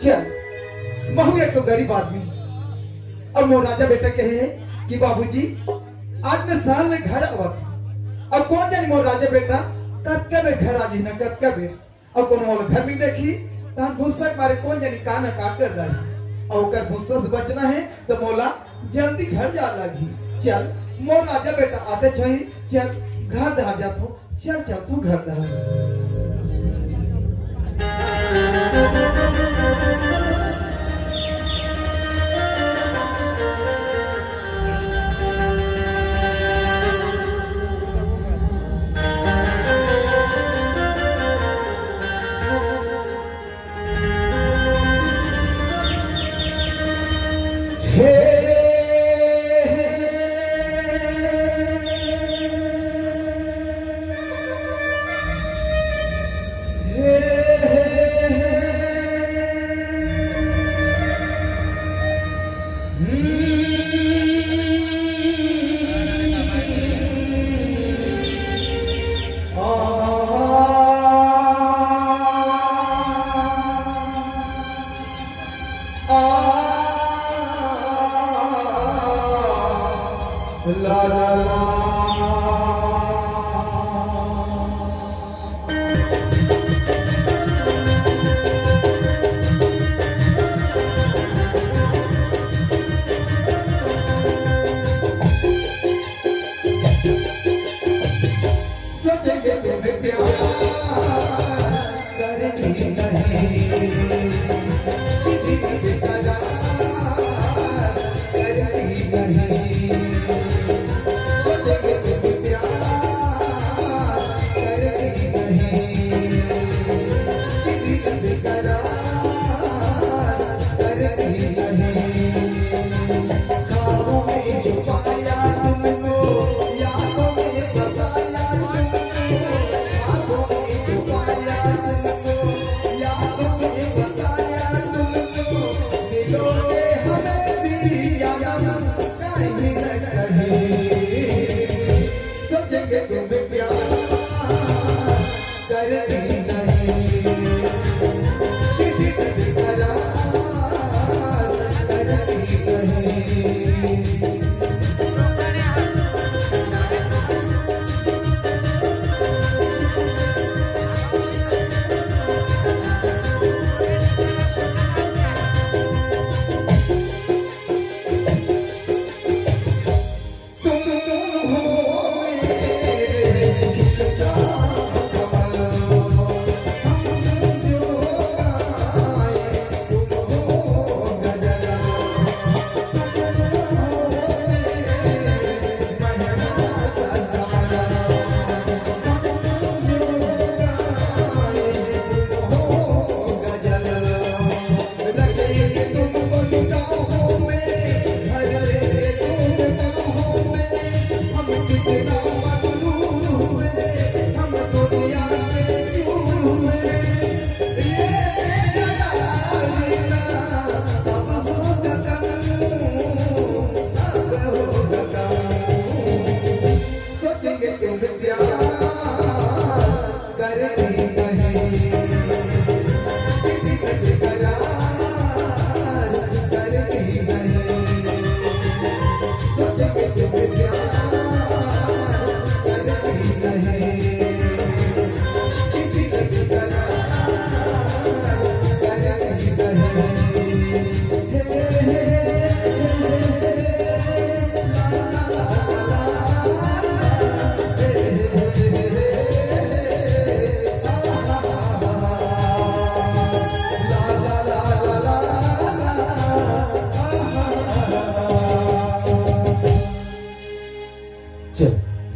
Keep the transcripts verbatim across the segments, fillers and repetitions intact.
चल, महू एक तो गरीब आदमी। अब मोर राजा बेटा कहे हे कि बाबूजी, आज मैं शहर ले घर आवत हूँ। अब कोन जानी मोर राजा बेटा कतका बेर घर आ जाही ना, कतका बेर। अब कोनो मोला घर में देखही, तहन गुस्सा के मारे कोन जानी का ना का कर डारही। अब ओकर गुस्सा से बचना हे, त मोला जल्दी घर जा लगही। चल, मोर राजा बेटा आते छही, चल, घर डहर जाथों। चल, चल, तू घर डहर।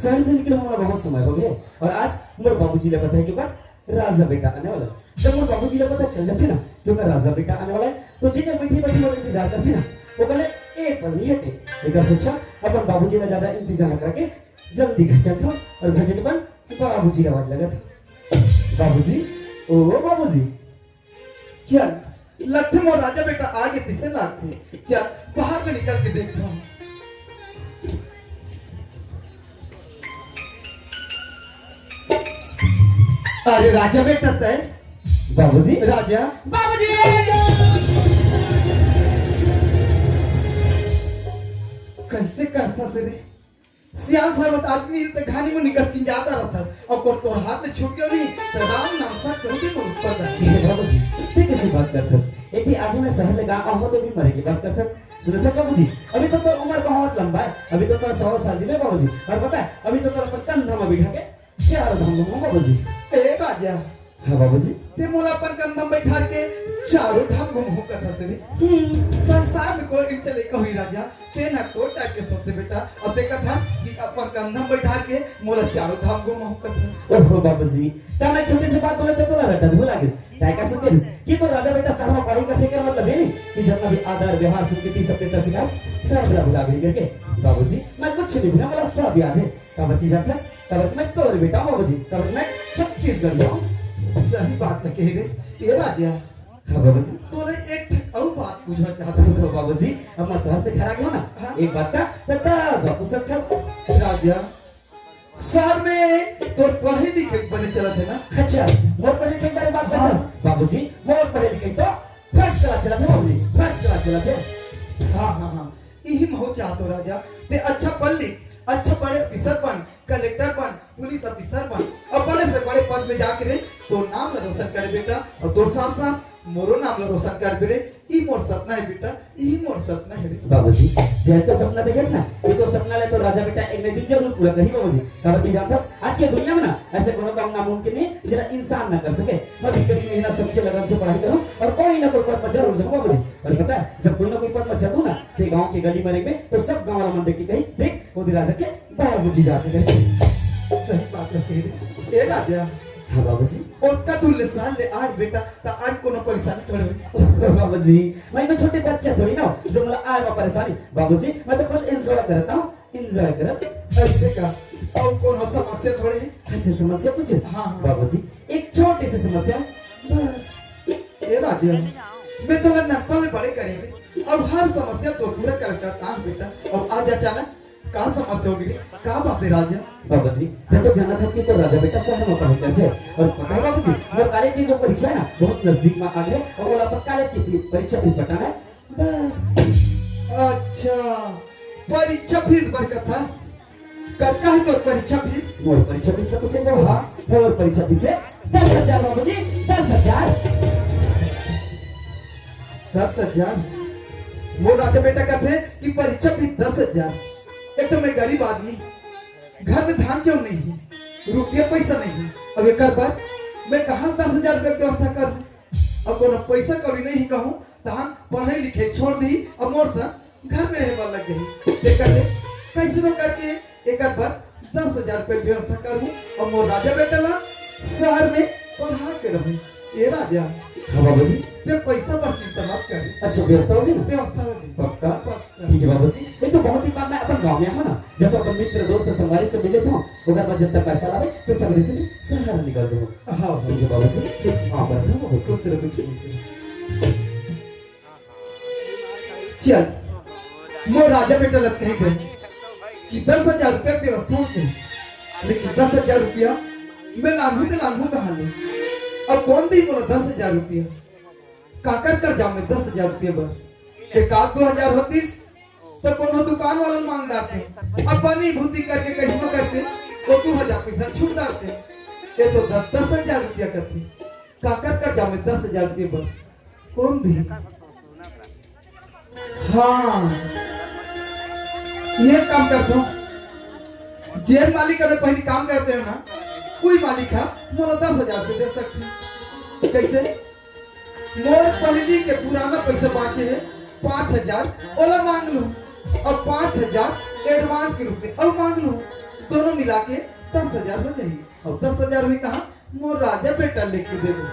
शहर से निकले मोला बहुत समय हो गए, और आज मोर बाबूजी ला पता है कि ओकर राजा बेटा आने वाला है। जब मोर बाबूजी ला पता चल जाथे ना कि ओकर राजा बेटा आने वाला है, तो जेकर बैठी बैठी मोर इंतजार करथे ना, ओकर ले एक पल नहीं हटे। एकर से अच्छा अपन बाबूजी ला ज्यादा इंतजार न करके जल्दी घर चलथव और घर जाके अपन बाबूजी ला आवाज लगाथव, "बाबूजी, ओ बाबूजी।" चल, लगथे मोर राजा बेटा आगे तिसे लागथे। चल, बाहर में निकल के देखथव। अरे राजा बेटा तय। बाबूजी। राजा। बाबूजी। कैसे करथस रे? सियान सरवत आदमी त घानी मुनि कस किंजाता रहथस, अउ कोर तोर हाथ में छूट गयो नहीं, त राम नाम सत करू के मोर ऊपर रहे। हे बाबूजी, ते कैसे बात करथस? एक भी आज मैं शहर ले गाँव आहो तो भी मरे की बात करथस। सुनत है बाबूजी, अभी तो तोर उम्र बहुत लंबा है, अभी तो तोर सौ साल जी में बाबूजी। और पता है, अभी तो तोर अपन कंधा में बिठा के चार धाम घुमाऊं बाबूजी। ए राजा। हाँ बाबूजी। ते मोला अपन कंधा में बैठा के चारों धाम घुमाऊं कथस रे। हम्म। संसार में कोई ऐसे लइका हुई राजा, ते ना तो टाइप के सोचते बेटा, और ते कथा कि अपन कंधा में बैठा के मोला चारों धाम घुमाऊं कथस। ओहो बाबूजी, का मैं छोटे से बात बोले तो तोला रटत भुला गिस। तय का सोचे रिस कि तोर राजा बेटा शहर में पढ़ाई करथे, एकर मतलब ये नहीं कि जितना भी आदर, व्यवहार, संस्कृति, सभ्यता सिखाए, सब ला भुला गई करके। बाबूजी, मैं कुछ नहीं भुला, मोला सब याद है। काबर की जानथस, काबर कि मैं तोर बेटा हूँ बाबूजी, काबर कि मैं छत्तीसगढ़ में हूँ। सही बात ल कहे रे, ए राजा। हाँ बाबूजी। तोरे एक ठक अउ बात पूछना चाहत हूँ। तो बाबूजी, अब मैं शहर से घर आ गया हूँ ना, हाँ। एक बात का, तो दस बात पूछ सकथस। राजा, शहर में तोर पढ़ाई लिखाई बने चलत है ना? अच्छा, मोर पढ़ाई लिखाई के बारे में बात हाँ। करथस? बाबूजी, मोर पढ़ाई लिखाई तो first class चलत है बाबूजी, first class चलत है। हाँ, हाँ, हाँ, यही महू चाहत हो राजा, ते अच्छा पढ़ लिख, अच्छा बड़े officer बन, collector बन, police officer बन, और बड़े से बड़े पद में जाके रे, तोर नाम ला रोशन करे बेटा, और तोर साथ साथ मोरो नाम ला रोशन करबे रे। ई मोर सपना है बेटा, ई मोर सपना है रे। बाबूजी, जय तो सपना देखेस ना, ये तो सपना ले तो राजा बेटा एक न एक दिन जरूर पूरा करही बाबूजी। काबर की जानथस, आज के दुनिया में ना ऐसे कोनो काम नामुमकिन नहीं जेला इंसान ना कर सके। मैं भी कड़ी मेहनत, सच्चे लगन से पढ़ाई करूँ और कोई ना कोई पद पर जरूर जाऊँ बाबूजी। और पता है, जब कोई ना कोई पद पर चढ़ूँ ना, तो गाँव के गली में रेंगबे तो सब गाँव वाला मन देख के कही, "देख, वो दे राजा के बाबूजी जाथे।" सही बात है तेरी। ए राजा। हाँ बाबूजी। ओतका दूर ले शहर ले आज बेटा, त आज कोनो परेशानी थोड़े होही। बाबूजी, मैं तो छोटे बच्चा थोड़ी ना हूँ, जो मोला आए में परेशानी। बाबूजी, मैं तो full enjoy करता हूँ, enjoy करत। ऐसे का? अउ कोनो समस्या थोड़े है? अच्छा, समस्या पूछे? हाँ, हाँ। बाबूजी, एक छोटी सी समस्या, बस। ए राजा, मैं तोला नन्नपन ले बड़े करे हँव, अब हर समस्या तो पूरा करत हँव बेटा। अब आज अचानक का समस्या हो गई? का बात है राजा? बाबूजी, तैं तो जानत हस कि तोर राजा बेटा शहर में पढ़ाई करथे। और पता है बाबूजी, मोर college के जो परीक्षा है ना, बहुत नजदीक में आ गए और मोला अपन college की फी-, परीक्षा फीस पटाना है। बस। अच्छा, परीक्षा फीस बर कथस? कतका है तोर परीक्षा फीस? मोर परीक्षा फीस तो कुछ नहीं बाबूजी। हाँ। मोर परीक्षा फीस है दस हजार बाबूजी, दस हजार। दस हजार? मोर राजा बेटा कथे कि परीक्षा फीस दस हजार। एक तो मैं गरीब आदमी, घर में धान चाउर नहीं है, रुपया पैसा नहीं है। अब एकर बर मैं कहाँ दस हजार रुपया के व्यवस्था करूँ? अब कोनो पैसा कौड़ी नहीं कहूँ, तहन पढ़ाई लिखाई छोड़ दी, अब मोर संग घर में रहे बर लग गई। तेकर ले कैसनो करके एकर बर दस हजार रुपया व्यवस्था करहूँ, अब मोर राजा बेटा ला शहर में पढ़ा के रहूँ। ए राजा। हाँ बाबूजी। ते पैसा पर चिंता मत कर। अच्छा, व्यवस्था हो जाए ना? व्यवस्था हो जाए। पक्का? पक्का। ठीक है बाबूजी, ये तो बहुत ही बात, मैं अपन गाँव में हूँ ना, जब तो अपन मित्र दोस्त संगवारी से मिले था, उधर पर जब तक पैसा लावे, तो सगरे से शहर निकल जाऊँ। हाँ, हाँ। ठीक है बाबूजी, ठीक। हाँ, बैठो बाबूजी। खुश रहो, खुश रहो। चल, मोर राजा बेटा लगते हैं कि दस हजार रुपया के व्यवस्था होते, लेकिन दस हजार रुपया मैं लानू ते लानू कहाँ ले? अब कौन दी मोला दस हजार रुपया? काकर कर जाऊं मैं दस हजार रुपया बर? एक आध दो हजार होतीस, तो कोनो दुकान वाला मांग डारते। अब बनी भूती करके कहीं करते, वो दो हजार पैसा छूट डारते। ये तो दस, दस हजार रुपया करते। काकर कर जाऊं मैं दस हजार रुपया बर? कौन दी? हाँ, ये काम करता हूँ। जेन मालिक अगर पहली काम करते हो ना, कोई मालिक है, मोला दस हजार रुपये दे सकते हैं। कैसे? मोर पहली के पुराना पैसा बाँचे है पाँच हजार, ओला मांग लूँ। अब पाँच हजार advance के रूप में अउ मांग लूँ। दोनों मिला के दस हजार हो जाही। अब दस हजार हुई कहाँ, मोर राजा बेटा लेके दे दे।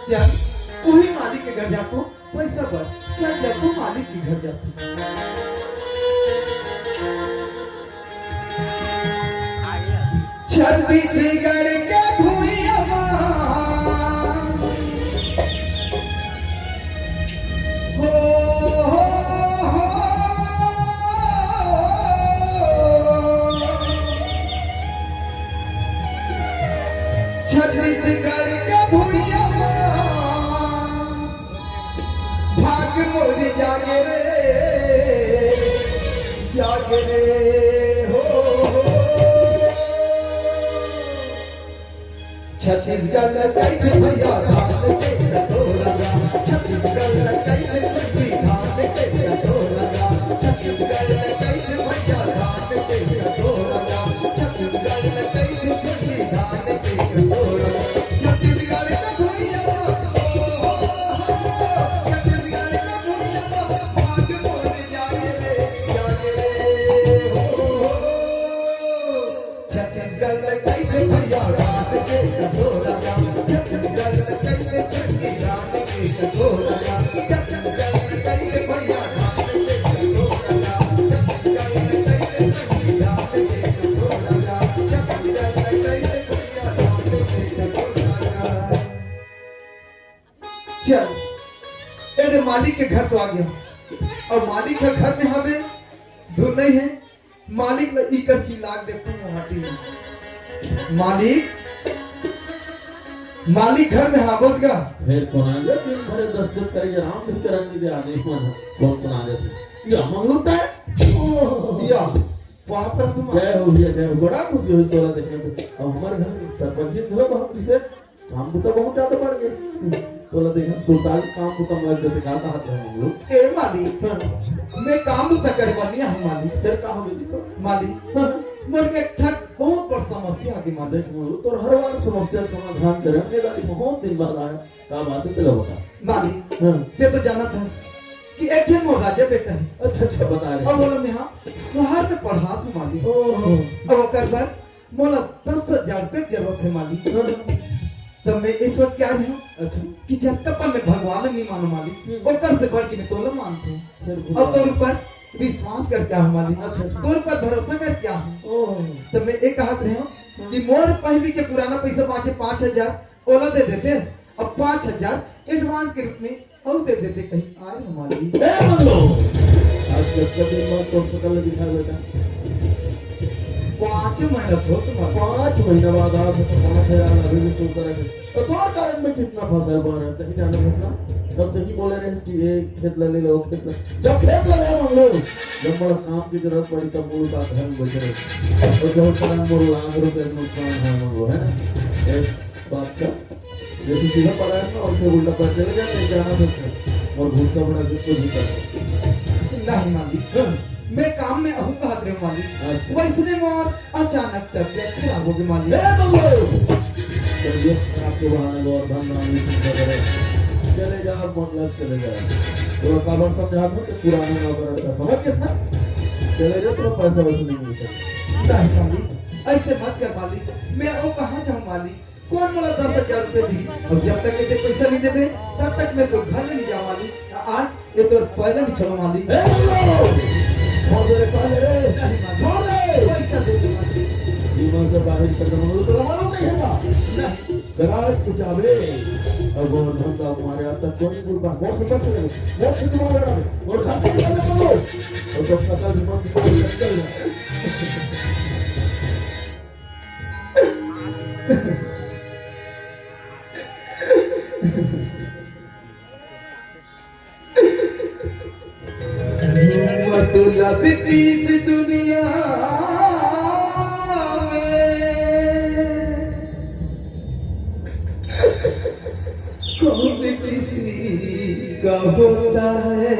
चल, उही मालिक के घर जातो, पैसा बर। चल, चल, तू मालिक के घर जातो। छत्तीसगढ़ के भुइयां मा। हो, हो, हो। छत्तीसगढ़ के भुइयां मा। भाग मोर जागे रे, जागे रे, हो, हो। छत्तीसगढ़ ल कइसे भैया धान के कटोरा ला, छत्तीसगढ़ ल कइसे कुर्सी धान के कटोरा ला, छत्तीसगढ़ ल कइसे भैया धान के कटोरा ला, छत्तीसगढ़ ल कइसे कुर्सी धान के कटोरा ला। छत्तीसगढ़ का भैया, ओ हो हो, छत्तीसगढ़ का भैया, भाग मोर जागे रे, जागे रे, हो, हो, हो। छत्तीसगढ़ ल कइसे भैया धान के कटोरा ला, छत्तीसगढ़ ल कइसे कुर्सी धान के कटोरा ला, छत्तीसगढ़ ल कइसे भैया धान के कटोरा ला, छत्तीसगढ़ ल कइसे कुर्सी धान के कटोरा ला, छत्तीसगढ़ ल कइसे भैया धान के कटोरा ला। चल, ए दे मालिक के घर तो आ गया, अउ मालिक के घर में हवे, दूर नहीं है। मालिक ल इकर चिल्ला के देखतो मुहाटी में, मालिक, मालिक घर में हावत गा। फेर कोन आ गे? दिन भर दस्तखत करे के आराम नहीं करन दे आदमी मन। कोन कोन आ गे? या मंगलू तैं? या बाप रे, तुम जय हो भैया, जय हो। बड़ा खुशी होइस तोला देखे। अब हमर घर सरपंच जी घलो बहुत किसे काम बुता बहुत ज्यादा बढ़ गे। तोला देखन सुरताल काम बुता में लग जाते, का कहत रहे हम लोग? ए मालिक, हाँ। मैं काम बुता करे बर नहीं आहूं मालिक। फेर का हो गे जी तो? मालिक, हाँ। मोर के एक ठक बहुत बड़ समस्या आगे मालिक। देख मोरू, तोर हर बार समस्या के समाधान करे, ये गाड़ी बहुत दिन बाद आए। का बात है, तेला बता। मालिक, हाँ। तैं तो जानत हस कि एक झन मोर राजा बेटा है। अच्छा, अच्छा, बता रहे। अब बोला मैं हाँ, शहर में पढ़ात हूँ मालिक। ओहो। अब ओकर बर मोला दस हजार रुपया के जरूरत है मालिक। हाँ। तब मैं ये सोच के आ रहे हूँ अच्छा। कि जतका पन मैं भगवान नहीं मानो मालिक, हम्म। ओकर से बढ़ के मैं तोला मानत हूँ। फिर अब तोर ऊपर विश्वास करके आ हूँ मालिक। अच्छा, अच्छा। तोर ऊपर भरोसा करके आ हूँ। ओहो। तब मैं ये कहत रहे हूँ कि मोर पहली के पुराना पैसा बांचे पाँच हजार, ओला दे देते, अब पाँच हजार advance के रूप में अउ दे देते कहीं आए हमारी। ए मंगलू, आज कतका दिन बाद तोर सकल ल दिखाय बेटा? पाँच महीना तो तुम्हारा। पाँच महीना बाद आज तो पाँच हजार अभी भी शुरू करे थे। तो तोर कारण में कितना फसल बन रहा है, कहीं जाना फसला? तब तो ही बोले रहे कि एक खेत ला ले लो, खेत ला। जब खेत ला ले मंगलू, जब मोला काम की जरूरत पड़ी, तब मोर पास घर में बैठे रहे। तो तोर कारण मोर लाख रुपया के नुकसान है मंगलू, है ना? एक बात का जैसे सीधा पड़ा है ना, वैसे उल्टा पड़ चले जाते हैं, जाना सकते हैं। और भूसा बड़ा जिसको भी करते हैं। नहीं मालिक, हाँ। मैं काम में अहू कहत रहे मालिक। अच्छा। वैसने मोर अचानक तबियत खराब हो गई मालिक। ए बंगलो! तबियत खराब के बहाने गोवर्धन राम जी चिंता करे। चले जा, मतलब चले जा। तो काबर समझात हो कि पुराना नौकर का समझ के था? चले जा, तो पैसा वसूल नहीं मिल सकता। नहीं मालिक, ऐसे मत कर मालिक। मैं वो कहाँ जाऊँ मालिक? कौन मोला दस हजार रुपये दी? अब जब तक ये पैसा नहीं देबे, तब तक मैं तो घर नहीं जा मालिक। आज ये तो पैर नहीं छोड़ो मालिक। ए, छोड़ दे रे, पैर रे। नहीं मालिक। छोड़ दे। पैसा दे दे मालिक। सीमा से बाहर कर दो, तो मालूम नहीं है क्या? नहीं। गराज कुचाबे। अब वो धंधा हमारे हाथ तक कोई नहीं बोल पा। बहुत सुंदर से लगे। बहुत शुद्ध मार रहा है। और घर से निकल जाओ। और जब सकल विमान की कोई निकल जाए। मतलब इस दुनिया में कौन किसी का होता है।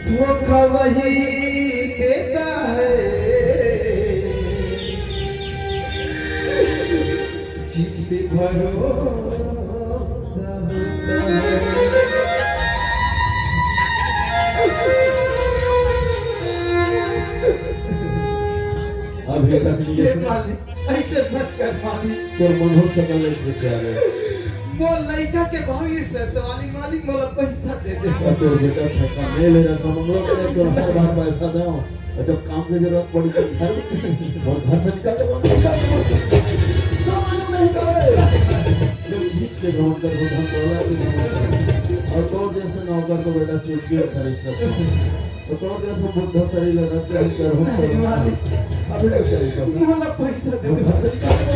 धोखा वही देता है जिस पे भरोसा होता है। बेटा के लिए हे मालिक, ऐसे मत कर मालिक। तोर मन हो सकल एक बेचारे। मोर लइका के भविष्य से वाली मालिक मोला पैसा दे दे। अब तोर बेटा ठेका नहीं ले रहा, तो हम लोग के तो हर बार पैसा दे। और जब काम की जरूरत पड़ी तो घर, और घर से निकल के बोल, "निकल, निकल।" तो मालूम नहीं करे। जो चीज के घमंड कर, वो धन दौलत के घमंड कर। और तोर जैसे नौकर को बेटा चुटकी खरीद सकते हैं। तो तोर जैसे बुद्ध शरीर लगा के हम कर हो नहीं मालिक। अभी तो चलेगा। मोला पैसा दे दे। वो घर से निकल के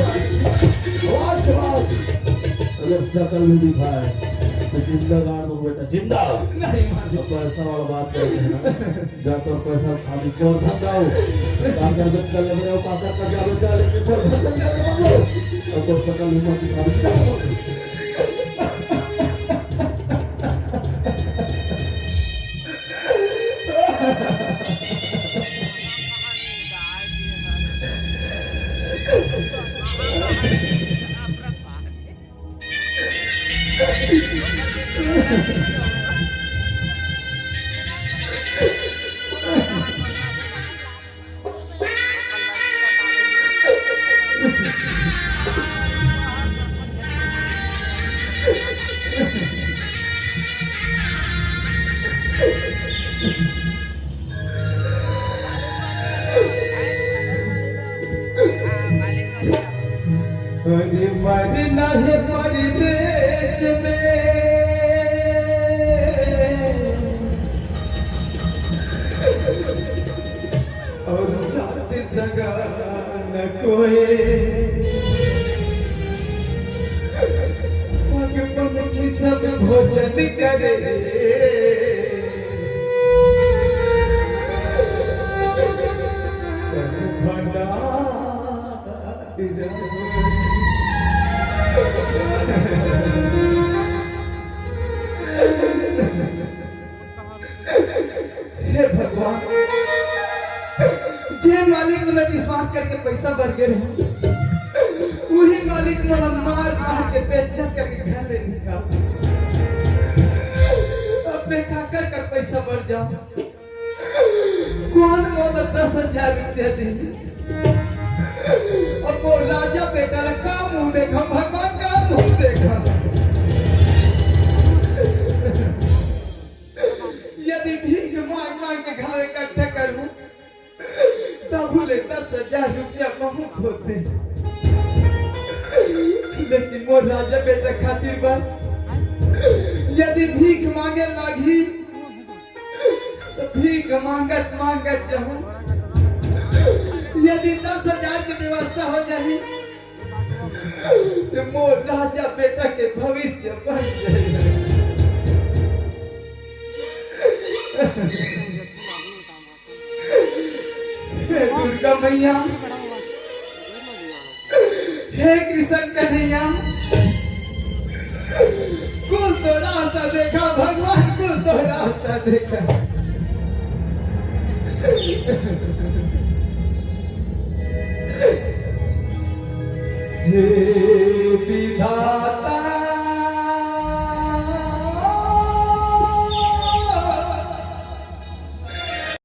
बोल, "आवाज, आवाज।" अगर शकल भी दिखाए, तो जिंदा गाड़ दो बेटा, जिंदा। नहीं मालिक। तो पैसा वाला बात करते हैं ना। जा तोर पैसा खाली कर धंधा हो। काम कर, कर ले मेरे पास कर जा बेटा, लेकिन तोर पैसा निकाल के मांगो। और तोर शकल भी मत दिखा। अरे मरना है परदेस में, और जात जगह न कोई। पग पंछी सब भोजन करे, तन भंडार। हे भगवान, जे मालिक ल मैं विश्वास करके पैसा बर गे रहेंव, उही मालिक मोला मार मार के बेइज्जत करके घर ले निकाल। अब मैं काकर कर पैसा बर जांव? कोन मोला दस हजार रुपया दिही? अब वो राजा बेटा ला का मुंह देखंव भगवान, का मुंह देखंव? यदि भीख मांग मांग के घलो इकट्ठा करहूं, तभो ले दस हजार रुपया बहुत होथे, लेकिन मोर राजा बेटा खातिर बर यदि भीख मांगे लागही, तो भीख मांगत मांगत जाहूं। यदि दस हजार के व्यवस्था हो जाही, तो मोर राजा बेटा के भविष्य बन जाही। हे दुर्गा मैया, हे कृष्ण कन्हैया, कुछ तो रास्ता देखा भगवान, कुछ तो रास्ता देखा।